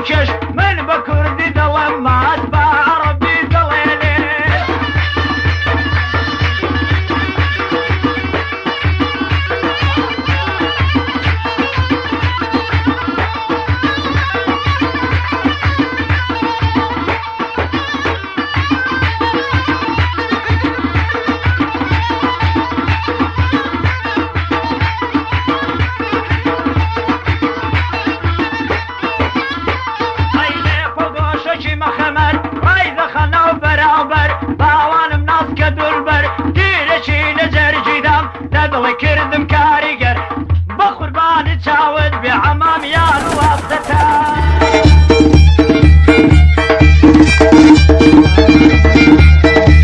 کێش. من بە کوردی دەڵێم ماس، بە عەڕەبی دەڵێ لێش. ئەی لێفە و دۆشەکی مەخەمەر، ڕای دەخە ناو بەرامبەر. باوانم ناسکە دولبەر، تیرێکی لە جەرگی دام، لە دڵی کردم کاریگەر. بە قوربانی چاوت بێ عەمام یان وابزەتە.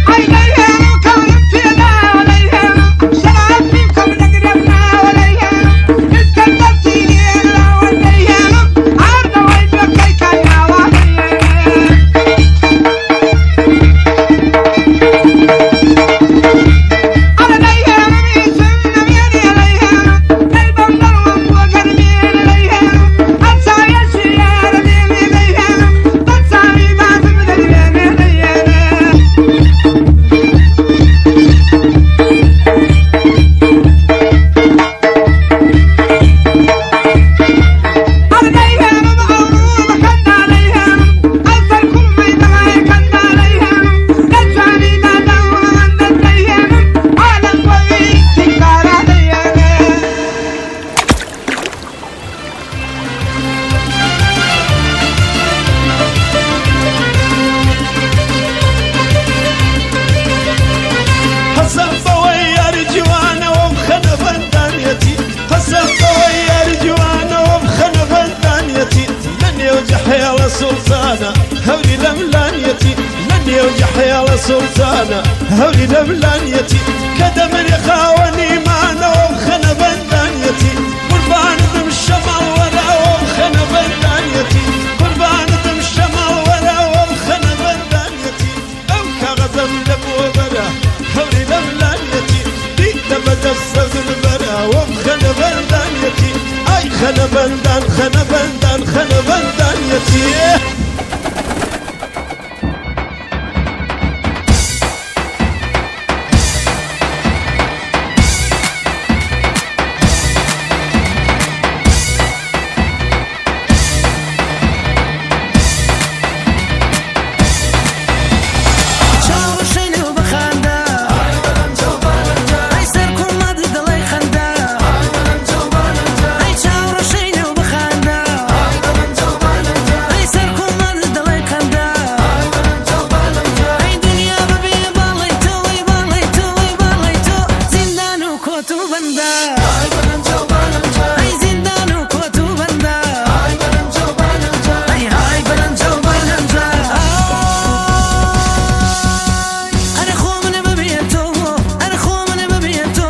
ئەی لەیهێڵم کارم تێدا لەیهێڵم، شەرافی بکەم لەگرەم ناوە لەیهێڵم، ئیسکەندەر چینی لاوە لەیهێڵم، ئاردەوەی بەکەی کایاوە لەیهێڵم. ئەرە لەیهێڵم هیچم نەمێنێ لەیهێڵم، دەیبەم دەڕوەم بۆ گەرمێنێ لەیهێڵم، ئەچاوێ شیارە لێمێ لەیهێڵم، بە چاوی بازم دەدوێنێ لەیهێڵم. ئەرە لەیهێڵم ئەوڕوو بەخەندا لەیهێڵم، ئەو سەر کوڵمەی دەڵێ کەندا لەیهێڵم، لە جوانی دادەوڵەمەندە لەیهێڵم، عالەم بۆی تیکارە لەیهێڵم. حەسەن بەوەی یاری جوانەوە بخەنە بەندانیەتی، حەسەن بەوەی یاری جوانەوە بخەنە بەندانیەتی، لە نێو جەحێڵە سوڵتانە هەوری لەملانیەتی، لە نێو جەحێڵە سوڵتانە هەوری لەملانیەتی، کە دەمرێ خاوەنی مانەوە بخەنە بەندانیەتی، قوربانتم شەماڵ وەراوە بخەنە بەندانیەتی، قوربانتم شەماڵ وەراوە بخەنە بەندانیەتی، ئەو کاغەزەم لە بۆ بەرە هەوری لەملانیەتی، دیدە بەدەست سەزن بەرەوە بخەنە بەندانیەتی، ئای خەنە بەندان خەنە بەندان خەنە بەندانیەتی. چاوەشەی و بخەندە، ئەی سەر کوڵمەت دڵی خەندە، ئەی چاوەشەی و بخەندە، ئەی سەر کوڵمەت دڵی خەندە، ئەی دنیا ببێ باڵی تۆ، ئەی باڵی تۆ، ئەی باڵی تۆ، زیندان و کۆت و بەندە، ئەی زیندان و کۆت و بەندە، ئەی های بەرەنجە و بەرەنجە. ئەرە خۆ منە ببێ تۆ، ئەرە خۆ منە ببێ تۆ،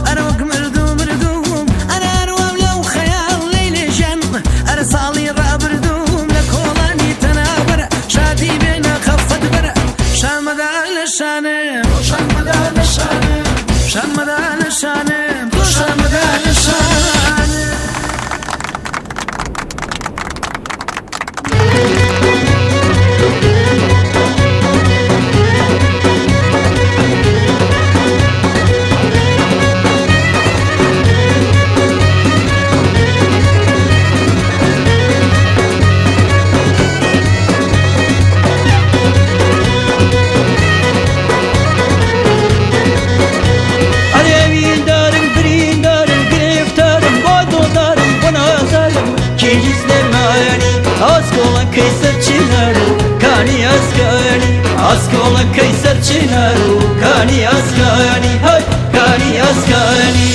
ئەرە وەک مردوو مردووم، ئەرە ئەروام لەو خەیاڵ لەیلێ ژیان، ئەرە ساڵی ڕابردووم لە کۆڵانی تەناوەرە، شادی بێنە خەفەت بەرە، شامەدا لە شانم، شامەدا لە شانم، شامەدا لە شانم، تۆ شامەدا لە شانم. ئەرێویندارم بریندارم گرفتارم بۆ دڵدارم بۆ نازارم کیژی سلێمانی، ئاسکۆڵەکەی سەر چنار و کانی ئاسکانی، ئاسکۆڵەکەی سەر چنار و کانی ئاسکانی، هەی کانی ئاسکانی.